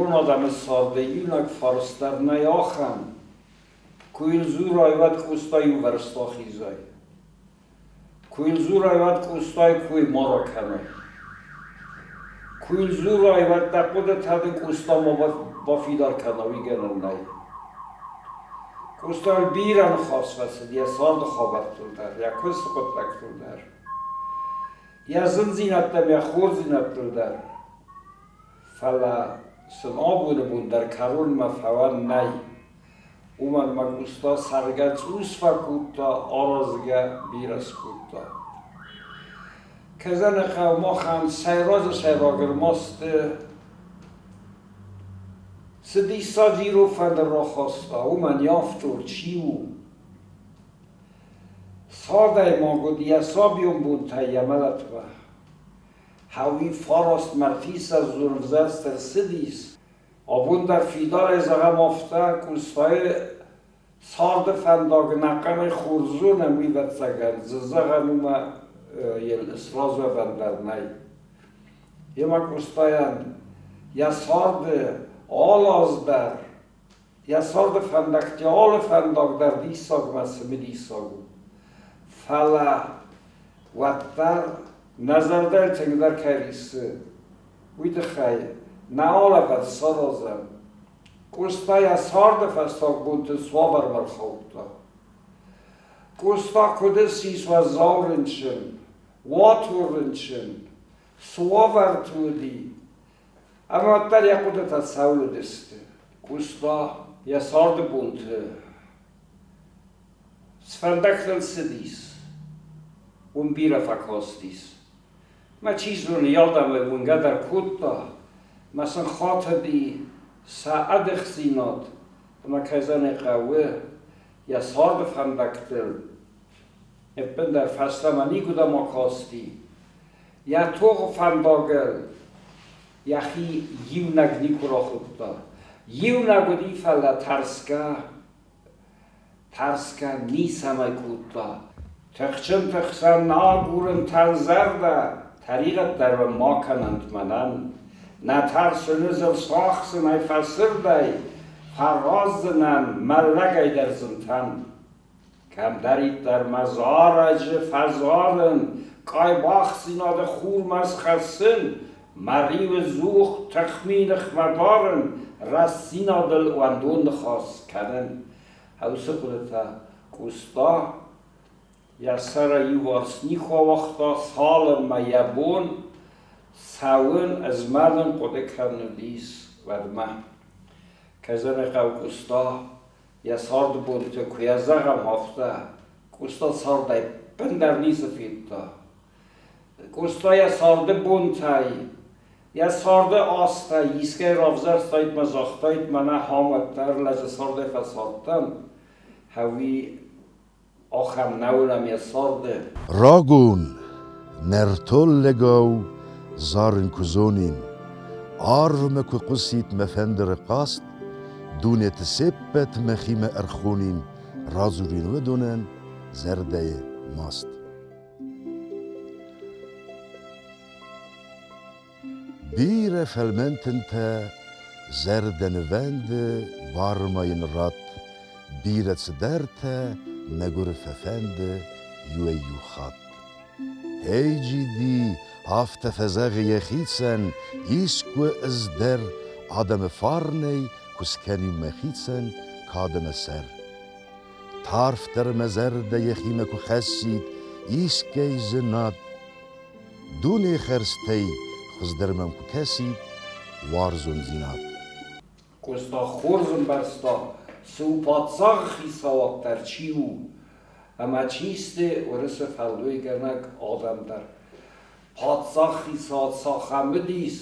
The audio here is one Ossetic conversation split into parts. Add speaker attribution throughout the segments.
Speaker 1: Ирон адӕмы царды иунӕг фарст дӕр нӕй ахӕм, куы йыл дзурай, уӕд Къоста иувӕрсты ахизай. Куы йыл дзурай, уӕд Къостайы кой ма ракӕнай. Куы йыл дзурай, уӕд дӕ хъуыдытӕ дын Къоста ма бафидар кӕна, уый гӕнӕн нӕй. Къостайыл бирӕ ныхас фӕцыд йӕ царды хабӕрттыл дӕр, йӕ куысты хъуыддӕгтыл дӕр, йӕ зындзинӕдтӕм, йӕ хорздзинӕдтыл дӕр. Фӕлӕ сын абоны бон дӕр кӕронмӕ фӕуӕн нӕй. Уымӕн ӕмӕ Къоста цӕргӕ цъус фӕкодта, аразгӕ бирӕ скодта. Казаны хъӕу махӕн сӕйраджы сӕйраг ӕрмӕст цы диссаджы ирон фӕндыр рахаста, уымӕн йӕ автор чи у? Цардӕй ма уыд йӕ сабион бонтӕй йӕ мӕлӕтмӕ. Хауи фараст мартъисӕ дзурвзӕрст ӕрцыдис. Абон дӕр фидарӕй зӕгъӕм афтӕ, Къостайы царды фӕндаг ӕнӕхъӕнӕй хорз зонӕм, уый, ӕвӕццӕгӕн, дзы зӕгъӕн уымӕ йыл сразуӕвӕн дӕр нӕй. Емӕ Къостайӕн йӕ царды алы аз дӕр, йӕ царды фӕндӕгтӕ алы фӕндаг дӕр диссагмӕ цымыдисаг у. Фӕлӕ уӕддӕр нӕ зӕрдӕйы тынгдӕр кӕй риссы, уый тыххӕй нӕ алӕвӕрд саразӕм. Къоста йӕ царды фӕстаг бонты цавӕрмӕ рхаудта? Къоста куыд ссис уӕззау рынчын, уатон рынчын, цы уавӕрты уыди, ӕмӕ уӕддӕр йӕ хъуыдытӕ цӕуыл уыдысты? Къоста йӕ царды бонты цы фӕндӕгтыл цыдис, уым бирӕ фӕкастис. Мӕ чи зоны, йӕ адӕмӕй уынгӕ дӕр кодта, мӕ сын хатыди сӕ ӕдыхдзинад ӕмӕ, кӕй зӕгъын ӕй хъӕуы, йӕ царды фӕндӕгтыл ӕппындӕр фӕстӕмӕ никуыдӕм акасти. Йӕ тохы фӕндагыл йӕхи иунӕг никуы рахуыдта. Иунӕг уыди, фӕлӕ тӕрсгӕ Тӕрсгӕ ницӕмӕй кодта. Тыхджынты хсӕн агурын тӕнзӕрдӕ, тӕригъӕд дӕр уӕ ма кӕнӕнт мӕнӕн. Нӕ тӕрсын ӕз ӕрцахсынӕй фӕсырдӕй, фӕраздзынӕн мӕллӕгӕй дӕр зынтӕн. Кӕмдӕриддӕр мӕ зарӕджы фӕзарын, къайбахдзинады хурмӕ схӕссын, мӕ риуы дзух тыхми ныхмӕ дарын, рӕстдзинадыл уӕндон ныхас кӕнын. Уыцы хъуыдытӕ Къоста йӕ сӕрӕй иуварс никуы ауагъта, цалынмӕ йӕ бон цӕуын, ызмӕлын, хъуыды кӕнын уыдис, уӕдмӕ. Кӕй Къоста йӕ царды бонты куы йӕ зӕгъӕм, афтӕ Къоста цардӕй ӕппындӕр ницы федта. Къоста йӕ царды бонтӕй, йӕ царды азтӕй искӕй равзӕрстаид мӕ загътаид, мӕнӕ хамӕддӕр лӕджы цардӕй фӕцардтӕн, ӕви ахӕм нӕ уынӕм йӕ царды.
Speaker 2: Рагон, нӕртон лӕгау зарын куы зонин, арвмӕ куы хъуысид мӕ фӕндыры хъаст, дунеты се ппӕт мӕхимӕ ӕрхонин, радзурин уыдонӕн зӕрдӕйы маст. Бирӕ фӕлмӕн тынтӕ зӕрдӕнывӕнды бар-ма йын ратт, бирӕ цыдӕртӕ мӕгуыры фӕфӕнды иуӕй-иу хатт. Эй-джиди, афтӕ фӕзӕгъы йӕхицӕн, искуы ӕз дӕр адӕмы фарнӕй куы скӕнин мӕхицӕн кад ӕмӕ сӕр. Тарфдӕр мӕ зӕрдӕ йӕхимӕ куы хӕссид искӕй зынад, Дуне хӕрзтӕй хуыздӕр мӕм куы кӕсид уарзондзинад.
Speaker 1: Къоста хорз ӕмбӕрста, цы у паддзахы хицауад дӕр чи у, ӕмӕ чи сты уырысы фӕллойгӕнӕг адӕм дӕр. Паддзах хицауад цахӕм уыдис,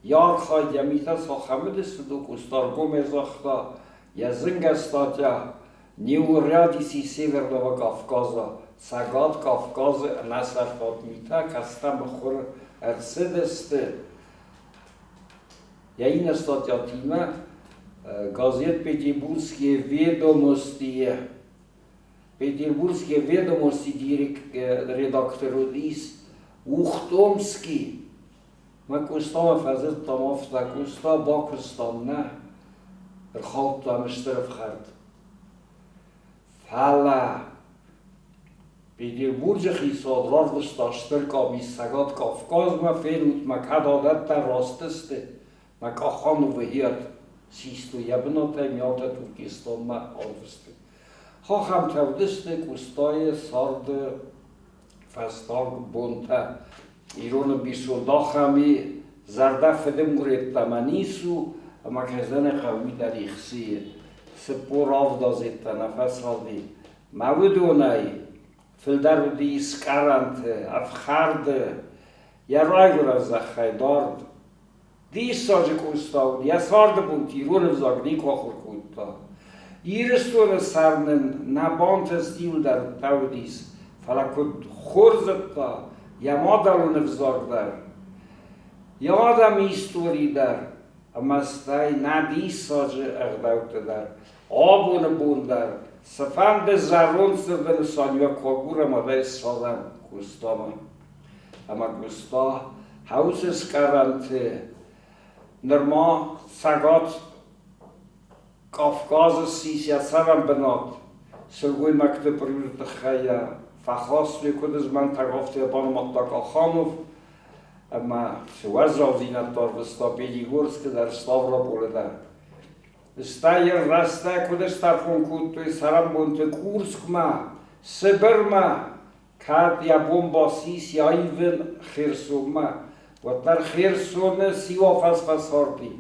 Speaker 1: йӕ архайд, йӕ митӕ цахӕм уыдысты, Къоста ӕргомӕй загъта, йӕ зынгӕ статья Неурядици Северного Кавказа, Цӕгат Кавказы ӕнӕсӕрфат митӕ кӕцытӕ мыхуыр ӕрцыдысты. Йӕ иннӕ статьятимӕ газет «Петербургские ведомости» «Петербургские ведомости» редактор уыдис Ухтомский. Мӕ Къостамӕ фӕдзырдтам афтӕ, Къоста, бакуыстам нӕ, ӕрхаудтам стыр ӕфхӕрд. Фӕлӕ Петербурджы хицауад рарвыста стыр къамис Цӕгат Кавказмӕ, фенут мӕ, кӕд адӕттӕ раст сты, мӕ Къахановы хиад систой йӕ бынатӕй Миатӕ Туркестанмӕ арвыстой. Ахӕмтӕ уыдысты Къостайы царды фӕстаг бонтӕ. Ирон ӕмбисонд ахӕм и, зӕрдӕ фыдынгуыр йеддӕмӕ ницы у, ӕмӕ кӕй зӕгъын ӕй хъӕуы, уый дӕр ихсийы. 47 азы йеддӕмӕ фӕцарди. Мӕ уыдонӕй фылдӕр уыди скъӕрӕнты, ӕфхӕрды, йӕ райгуырӕн зӕххӕй дард. Диссаджы Къоста уыд, йӕ царды бонты ирон ӕвзаг никуы ахуыр кодта. Ирыстоны сӕр нын нӕ бантыст иуылдӕр уыдис, фӕлӕ куыд хорз зыдта йӕ мадӕлон ӕвзаг дӕр, йӕ адӕмы истори дӕр ӕмӕ стӕй нӕ диссаджы ӕгъдӕуттӕ дӕр. Абоны бон дӕр цыфӕнды зӕронд дзырды нысаниуӕг куы агурӕм, уӕд ӕй ссарӕм Къостамӕ. Ӕмӕ Къоста хӕусы скъӕрӕнты нырма Цӕгат Кавказы ссис йӕ цӕрӕнбынат. Сылгоймӕгты приюты тыххӕй йӕ фӕхастой, куыд змӕнтӕг, афтӕ йӕ банымадта Каханов ӕмӕ цы уӕззаудзинӕдтӕ арвыста Пятигорскы дӕр, Ставрополы дӕр. Стӕй йын рӕстӕг куыд стӕрхон кодтой цӕрӕнбонты Курскмӕ, Сыбырмӕ, кӕд йӕ бон бацис йӕ аивын Херсонмӕ, уӕддӕр Херсоны сиуа фӕцарди.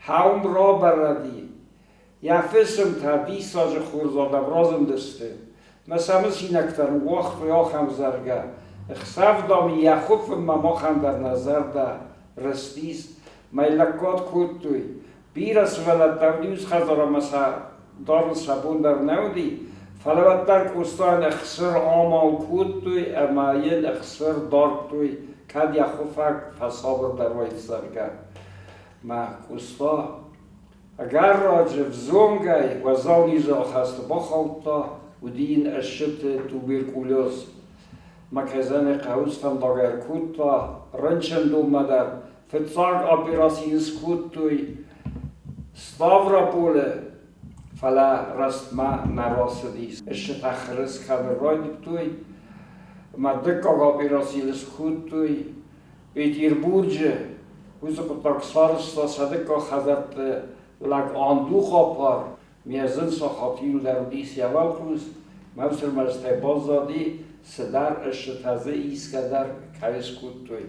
Speaker 1: Хӕум рабӕрӕг и. Йӕ фысымтӕ диссаджы хорз адӕм разындысты. Мӕ сӕ мысинӕгтӕ ныууагътой ахӕм зӕргӕ. Ӕхсӕв, дам, йӕ хуыфынмӕ махӕн дӕр нӕ зӕрдӕ рыстис. Мӕ лӕггад кодтой. Бирӕ сывӕллӕттӕ уыди уыцы хӕдзар ӕмӕ сӕ дарын сӕ бон дӕр нӕ уыди, фӕлӕ уӕддӕр Къостайӕн ӕхсыр амал кодтой ӕмӕ йын ӕхсыр дардтой, кӕд йӕ хуыфӕг фӕсабырдӕр уаид, зӕгъгӕ. Мӕ Къоста ӕгӕр раджы взонгӕй уӕззау низы ахӕсты бахаудта, уыди йын ӕссыты туберкулез. Мӕ кӕй хъӕуы фӕндаг ӕркодта рынчындонмӕ дӕр. Фыццаг операци йын скодтой Ставрополы, фӕлӕ рӕстмӕ нӕ рацыдис. Ссытӕ хырыз кӕнын райдыдтой ӕмӕ дыккаг операци йын скодтой Петербурджы. Уыцы хъуыддаг сарӕзта сӕ дыккаг хӕдзӕртты лӕг Андухъапар. Ме зын сахат иу дӕр уыдис йӕ уӕлхъус, мӕ баззади, цыдӕр ӕссытӕ дзы исгӕ дӕр кӕй скодтой.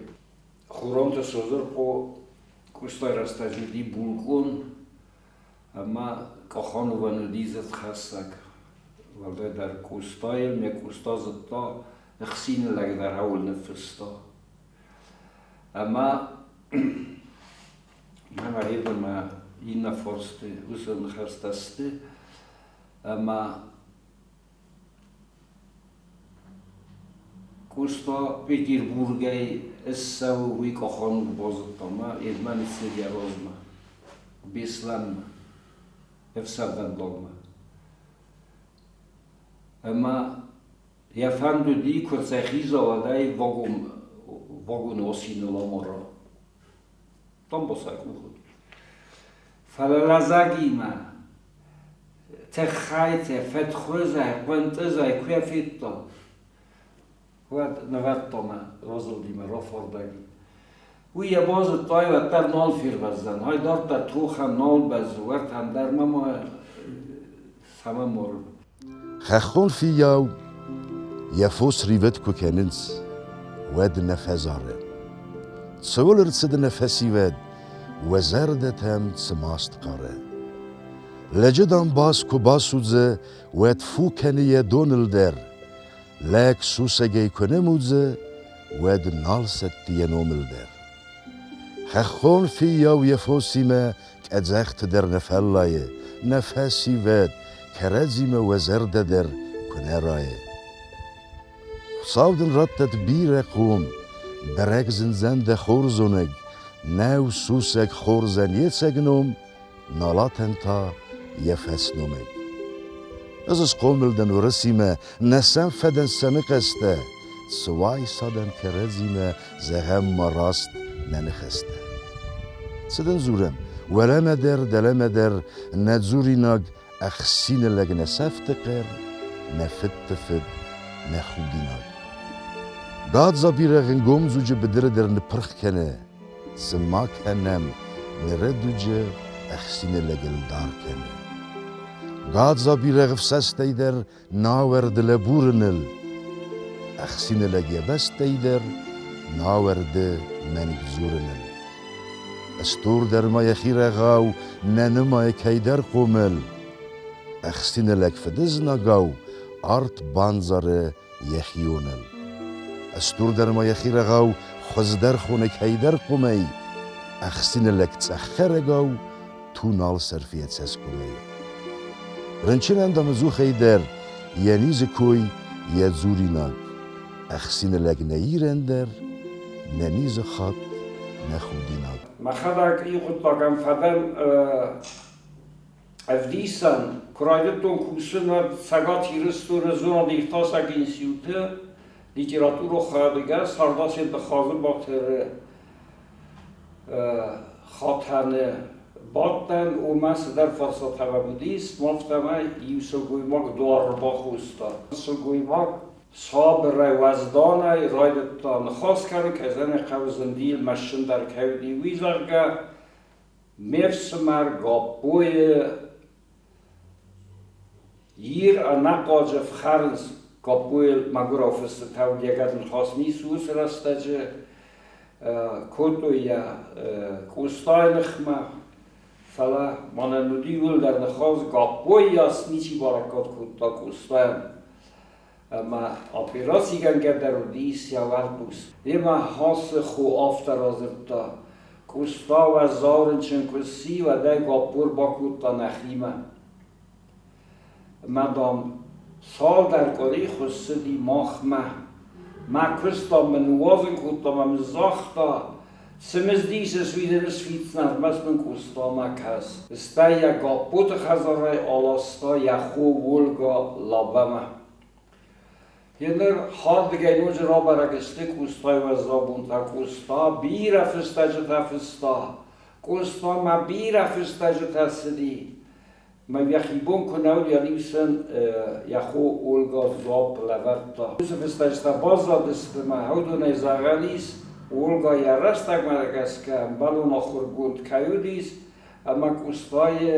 Speaker 1: Хуронты Созырхъо Къостай рӕстӕджы уыди булкъон ӕмӕ Къахановӕн уыди дзырдхӕссӕг. Уӕлдайдӕр Къостайыл ме Къоста зыдта, ӕхсины лӕг дӕр ауыл ныффыста. Ӕмӕ мӕнӕ ӕмӕ иннӕ фарсты уыцы ныхӕстӕ сты, ӕмӕ Къоста Петербургӕй ссӕуы, уый къахӕн базыдта мӕ йемӕ ныццыд йӕ размӕ, Беслӕнмӕ, ӕфсӕнвӕндагмӕ. Ӕмӕ йӕ фӕнд уыди, куы рцӕйхиза, уӕд ӕй вагон, вагоны асиныл амара. Дамбацайы къухы. Фӕлӕ лӕдзӕгимӕ тыххӕйты, фыдхуызӕй, хъуынтъызӕй куы федта, уӕд нывӕрдта мӕ разылди мӕ рафардӕг. Уый йӕ базыдта, уӕддӕр нал фервӕздзӕн, ай дарддӕр тохӕн нал бӕззы, уӕртӕ ӕндӕр ма ма цӕмӕ мары.
Speaker 2: Хӕххон фыййау йӕ фос ривӕд куы кӕнынц, уӕд нӕ фӕзары. Цӕуыл ӕрцыд нӕ фӕсивӕд, уӕ зӕрдӕтӕм цы маст хъары? Лӕджы дамбац куы басудзы, уӕд фу кӕны йӕ доныл дӕр. Лӕг сусӕгӕй куы нымудзы, уӕд нал сӕтты йӕ номыл дӕр. Хӕххон фыййау йӕ фосимӕ къӕдзӕхты дӕр нӕ фӕллайы, нӕ фӕсивӕд, кӕрӕдзимӕ уӕ зӕрдӕ дӕр куы нӕ райы. Хуыцау дын раттӕд бирӕ хъом, бӕрӕг зындзӕн дӕ хорзонӕг, нӕу сусӕг хорзӕн йе цӕг ном, налатӕн та йӕ фӕсномыг. Ӕз схъомыл дӕн Уырысимӕ, нӕ сӕм фӕдӕн сӕны хъӕстӕ, цы уайсадӕн кӕрӕдзимӕ, зӕгъӕм ма раст. нӕ ныхӕстӕ. Цы дын дзурӕм, уӕлӕмӕ дӕр, дӕлӕмӕ дӕр нӕ дзуринаг ӕхсины лӕг нӕ сӕфты хъӕр, нӕ фыдты фыд, нӕ худинаг. Гадза бирӕгъ ӕнгомдзуджы быдыры дӕр ныппырх кӕны, цы ма кӕнӕм, ныры дуджы ӕхсины лӕг ӕлдар кӕны. Гадза бирӕгъ ӕфсӕстӕй дӕр науӕрды лӕбурыныл, ӕхсины лӕг йӕ бӕстӕй дӕр науӕрды мӕнг дзурыныл. Стурдӕр ма йӕхи рӕгъау нӕ нымайы кӕйдӕр хъомыл. Ӕхсины лӕг фыдызнагау арт бандзары йӕхионыл. Стурдӕр ма йӕхи рӕгъау хуыздӕр хоны кӕйдӕр къуымӕй, ӕхсины лӕг цъӕххӕрӕгау ту нал сӕрфы йӕ цӕсгомӕй. Рынчынӕн дам ӕдзухӕй дӕр йӕ низы кой йӕ дзуринаг. Ӕхсины лӕг нӕ Ирӕн дӕр, нӕ низы хатт, нӕ худинаг.
Speaker 1: Мӕхӕдӕг и гъуддагӕн фӕдӕн ӕвдисӕн, куы райдыдтон кусын, уӕд Цӕгат Ирыстоны зонад-иртасӕг институты литературон хайады Сардасенты Хадзыбатыры хатӕны бадтӕн, уымӕ цыдӕр фарстатӕ уыдис, афтӕмӕй иу сылгоймаг дуар бахоста. Сылгоймаг сабырӕй, уӕзданӕй райдыдта ныхас кӕнын, кӕй зӕгъын хъӕуы, зындийыл мӕсчын дӕр кӕй уыди, уый, зӕгъгӕ, ме фсымӕр Гаппойы Ир ӕнӕхъуаджы фхӕрынц Гаппойыл мӕгуырау фыстытӕ уыд йӕ гӕдыныхас ницы уыцы рӕстӕджы кодтой йӕ Къостайы ныхмӕ, фӕлӕ мӕнӕн уыди иууылдӕр ныхас Гаппойы йас ничи балӕггад кодта Къостайӕн. Ӕмӕ операцигӕнгӕ дӕр уыдис йӕ уӕлхъус. Йемӕ Хасы хо афтӕ радзырдта: Къоста уӕззау рынчын куы сси, уӕд ӕй Гаппо ӕрбакодта нӕхимӕ. Ӕмӕ, дам, цалдӕр къуыри хуыссыди махмӕ. Мӕ куыст, дам, мын ныууадзын кодта ӕмӕ мын загъта, цы мызд исыс, уый дын сфиддзынӕн, ӕрмӕст мын Къостамӕ кӕс. Стӕй йӕ Гаппоты хӕдзарӕй аласта йӕ хо Ольга Лабӕмӕ. Еныр хӕрдгӕй ноджы рабӕрӕг сты Къостайы уӕззау бонтӕ. Къоста бирӕ фыстӕджытӕ фыста. Къостамӕ бирӕ фыстӕджытӕ цыди. Мӕ йӕхи бон куы нӕ уыд, уӕд-иу сын йӕ хо Ольга дзуапп лӕвӕрдта. Уыцы фыстӕджытӕ баззадысты мӕ уыдонӕй зӕгъӕн ис, Ольга йӕ рӕстӕгмӕ гӕсгӕ ӕмбӕлон ахуыргонд кӕй уыдис ӕмӕ Къостайы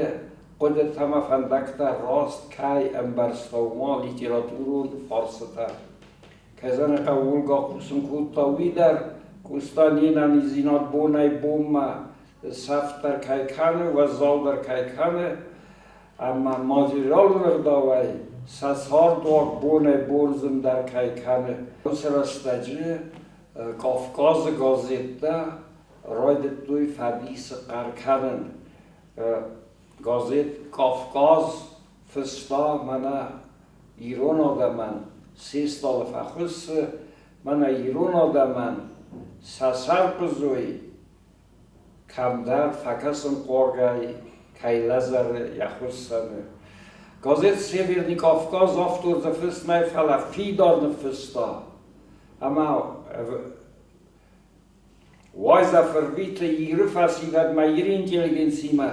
Speaker 1: хъуыдытӕ ӕмӕ фӕндӕгтӕ раст кӕй ӕмбӕрста, уымӕ литературон фарстытӕ. Кӕй зӕгъын хъӕуы, Ольга хъусын кодта уый дӕр, Къоста не нӕниздзинад бонӕй-бонмӕ сӕфт дӕр кӕй кӕны, уӕззау дӕр кӕй кӕны, ӕмӕ материалон ӕгъдауӕй сӕ цардуаг бонӕй-бон зындӕр кӕй кӕны. Уыцы рӕстӕджы Кавказы газеттӕ райдыдтой фӕдисы хъӕр кӕнын. Газет «Кавказ» фыста мӕнӕ ирон адӕмӕн се стъалы фӕхуыссы, мӕнӕ ирон адӕмӕн сӕ сӕрхъуызой кӕмдӕр фӕкӕсынхъуагӕй кӕй лӕзӕры йӕ хуыссӕны. Газет «Северный Кавказ» автор дзы фыст нӕй, фӕлӕ фидар ныффыста. Ӕмӕ уайдзӕф ӕрвиты Иры фӕсивӕдмӕ, Иры интеллигенцимӕ,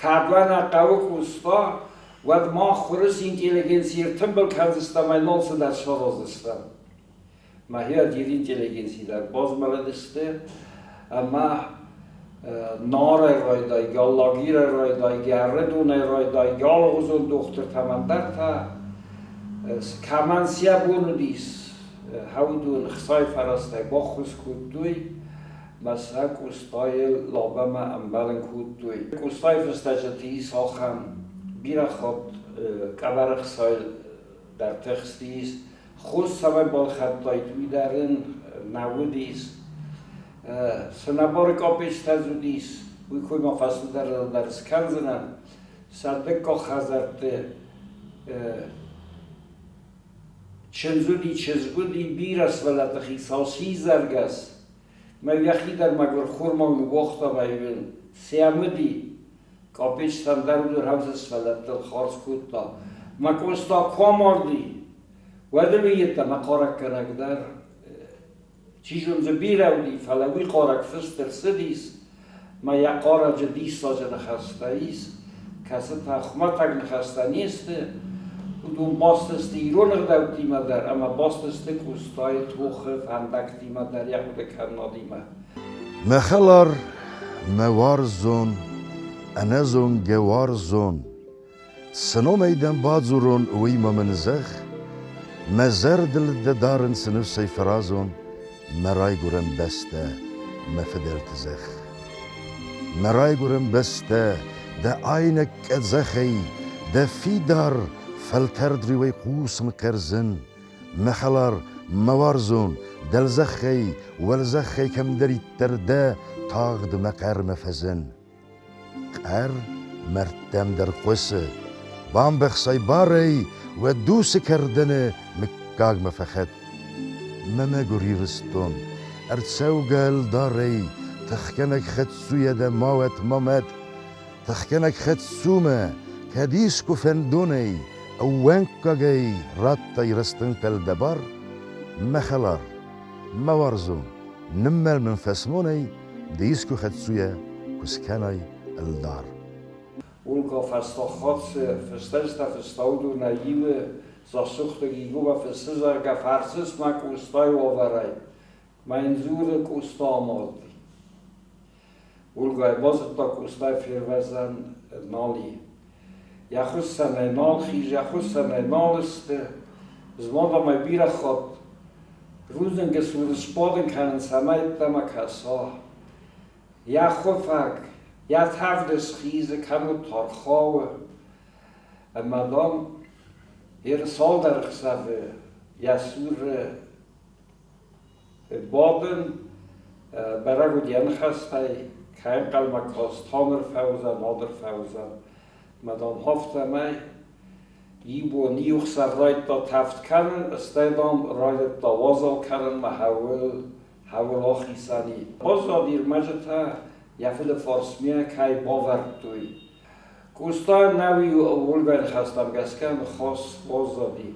Speaker 1: кӕд уӕ нӕ хъӕуы Къоста, уӕд мах Хурыс интеллигенци ӕртымбыл кӕндзыстӕм ӕмӕ нал цыдӕр сараздзыстӕм. Мӕхи Иры интеллигенци дӕр базмӕлыдысты ӕмӕ Нарӕй райдайгӕ, Алагирӕй райдайгӕ, Ӕрыдонӕй райдайгӕ, алыгъуызон дохтыртӕм ӕндӕртӕ, кӕмӕн сӕ бон уыдис, уыдон ӕхцайы фӕрӕзтӕй баххуыс кодтой мӕ сӕ Къостайы Лабӕмӕ ӕмбӕлын кодтой. Къостайы фыстӕджыты ис ахӕм бирӕ хатт къӕбӕры хцайыл дӕр тыхстис, хос цӕмӕй балхӕдтаид, уый дӕр ын нӕ уыдис. Цы нӕбары къапечтӕ дзы уыдис, уый кой ма фӕстӕдӕр дӕр скӕндзынӕн. Сӕ дыккаг хӕдзӕртты чындз уыди, чызг уыди, бирӕ сывӕллӕтты хицау, сидзӕргӕс. Мӕ йӕхи дӕр мӕгуыр хурмӕ ныууагъта мӕ йын сӕм уыди. Къапечтӕм дӕр уыдон хӕвдзы сывӕллӕттыл хардз кодта. Мӕ Къоста куы амарди, уӕд ын уый йеддӕмӕ хъарӕггӕнӕг дӕр Чи зоны дзы бирӕ уыди, фӕлӕ уый хъарӕг фыст ӕрцыдис, мӕ йӕ хъарӕджы диссаджы ныхӕстӕ ис, кӕцытӕ хуымӕтӕг ныхӕстӕ не сты, уыдон баст сты ирон ӕгъдӕуттимӕ дӕр ӕмӕ баст сты Къостайы тохы фӕндӕгтимӕ дӕр йӕ хъуыдыкӕнынадимӕ.
Speaker 2: Мӕ хӕлар, мӕ уарзон, ӕнӕзонгӕ уарзон, Цы номӕй дӕм бадзурон, уый ма мын зӕгъ, Мӕ зӕрдыл дӕ дарын цы ныфсӕй фӕразон, Мӕ райгуырӕн бӕстӕ, мӕ фыдӕлты зӕхх. Мӕ райгуырӕн бӕстӕ, дӕ айнӕг къӕдзӕхӕй, Дӕ фидар, фӕлтӕрд риуӕй хъусын кӕрдзын. Мӕ хӕлар, мӕ уарзон, дӕлзӕххӕй, уӕлзӕххӕй кӕмдӕриддӕр дӕ, тагъд мӕ хъӕрмӕ фӕзын. Къӕр мӕрдтӕм дӕр хъуысы, бамбӕхсай барӕй, уӕд дусы кӕрдӕны мыггагмӕ фӕхӕт. Мӕ мӕгуыр Ирыстон, ӕрцӕугӕ ӕлдарӕй, тыхгӕнӕг хӕццуйӕ дӕ ма уӕд ма мӕт. Тыхгӕнӕг хӕццумӕ, кӕд искуы фӕндонӕй, ӕууӕнккагӕй радтай рӕстӕнхъӕл дӕ бар, мӕ хӕлар, мӕ уарзон, ныммӕл мын фӕсмонӕй, ды искуы хӕццуйӕ куы скӕнай ӕлдар.
Speaker 1: Улка фӕстагхатт фыстӕджытӕ фыстаудонӕй иуы засугъдӕг Иегъовӕ фыссы, зӕгъгӕ, фӕрсыс мӕ Къостайы уавӕрӕй. Мӕ йын дзуры Къоста амарди. Улгай базыдта Къостай фервӕзӕн нал и. Йӕ хуыссӕнӕй нал хизы, йӕ хуыссӕнӕй нал сты. Змӕлд бирӕ хатт рудзынгы цур сбадын кӕнын, цӕмӕй ӕддӕмӕ кӕса. Йӕ хуыфӕг, йӕ тӕвды схизы, кӕннод та рхауы. Ӕмӕ, дам, йе цалдӕр ӕхсӕвы йӕ цуры бадын, бӕрӕг уыд йӕ ныхӕстӕй, кӕй ӕнхъӕлмӕ каст, Хамыр фӕуыдзӕн, Адыр фӕуыдзӕн. Мӕ, дам, афтӕмӕй Иу бон иу хсӕв райдыдта тӕвд кӕнын, стӕй, дам, райдыдта уазал кӕнынмӕ хӕуыл, хӕуыл ахицӕн и. Баззади ӕрмӕджытӕ, йӕ фыды фарсмӕ кӕй бавӕрдтой. Къоста нӕуи Ольгайы ныхӕстӕм гӕсгӕ ныхас баззади.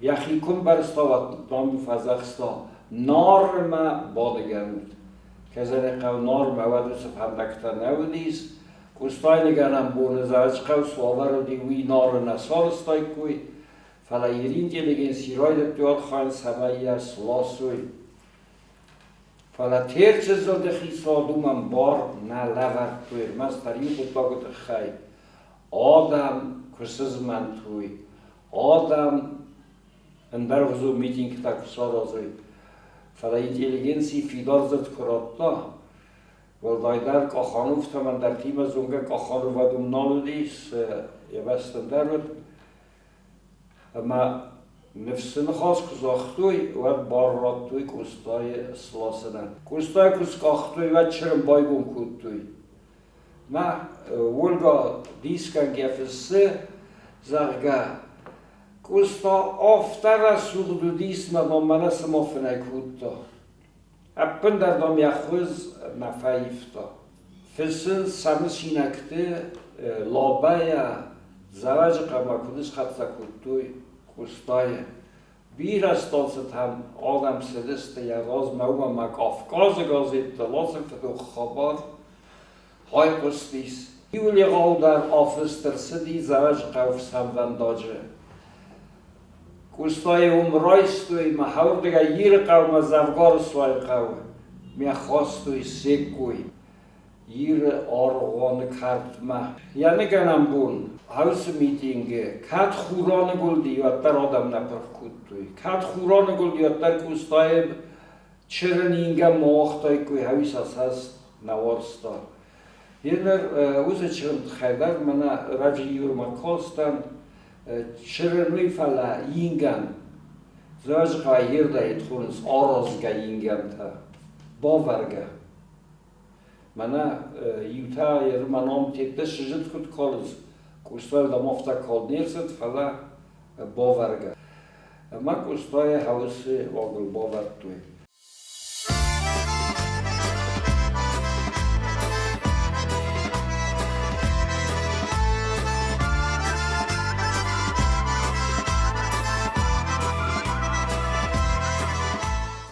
Speaker 1: Йӕхи куы мбӕрста, уӕд, дам, фӕдзӕхста, Нармӕ бадыгӕнут. Кӕзӕнихъӕу Нармӕ уӕд уыцы фӕндӕгтӕ нӕ уыдис, Къостайы ныгӕнӕн боны Дзӕуджыхъӕу цы уавӕр уыди, уый Нары нӕ сарӕзтаиккой, фӕлӕ Ир интеллигенци райдыдтой архайын, цӕмӕй йӕ сласой. Фӕлӕ Терчы зылды хицауад уымӕн бар нӕ лӕвӕрдтой ӕрмӕстдӕр иу хъуыддаджы тыххӕй: адӕм куы сызмӕнтой, адӕм ӕндӕргъуызон митингтӕ куы саразой. Фӕлӕ интеллигенци фидар дзырд куы радта, Уӕлдайдӕр Къахановтӕм ӕндӕртимӕ зонгӕ Къаханов уым нал уыдис, йӕ бӕсты ӕндӕр уыд. Ӕмӕ ныфсы ныхас куы загътой, уӕд бар радтой Къостайы сласынӕн. Къостайы куы скъахтой, уӕд чырын байгом кодтой. Мӕ Ольга дисгӕнгӕ фыссы, зӕгъгӕ, Къоста афтӕ рӕсугъд уыдис, мӕ мӕнӕ цыма фынӕй кодта. Ӕппындӕр, дам, йӕ хуыз нӕ фӕивта. Фыссынц сӕ мысинӕгты Лабӕйӕ Дзӕуӕджыхъӕумӕ куыд схӕццӕ кодтой Къостайы. Бирӕ станцӕтӕм адӕм цыдысты йӕ размӕ, уымӕн ӕмӕ Кавказы газетты ласы фыдох хабар айхъуыстис. Иу егъаудӕр афыст ӕрцыди Дзӕуӕджыхъӕуы ӕфсӕнвӕндаджы. Къостайы уым райстой мӕ хӕуырдыгӕй Иры хъӕумӕ дзӕвгар Суайы хъӕуы мӕ хастой се ккой Иры аргъуаны кӕртмӕ. Йӕ ныгӕнӕн бон хӕусы митингы кӕд хур аныгуылди, уӕддӕр адӕм нӕ пырх кодтой. Кӕд хур аныгуылди, уӕддӕр Къостайы чырын ингӕн ма уагътаиккой, хӕуиса цӕст нӕ уарзта. Еныр уыцы чырын тыххӕй дӕр мӕнӕ раджы иурмӕ кастӕн, чырын уый, фӕлӕ ингӕн. Дзӕуджыхъӕуӕй ердӕйы хонынц аразгӕ ингӕнтӕ, бавӕргӕ. Мӕнӕ иутӕ ермӕ ном тетты сызыд куыд калынц, Къостайыл дам афтӕ калд не рцыд, фӕлӕ бавӕргӕ. Ӕмӕ Къостайы хӕусы уагыл бавӕрдтой.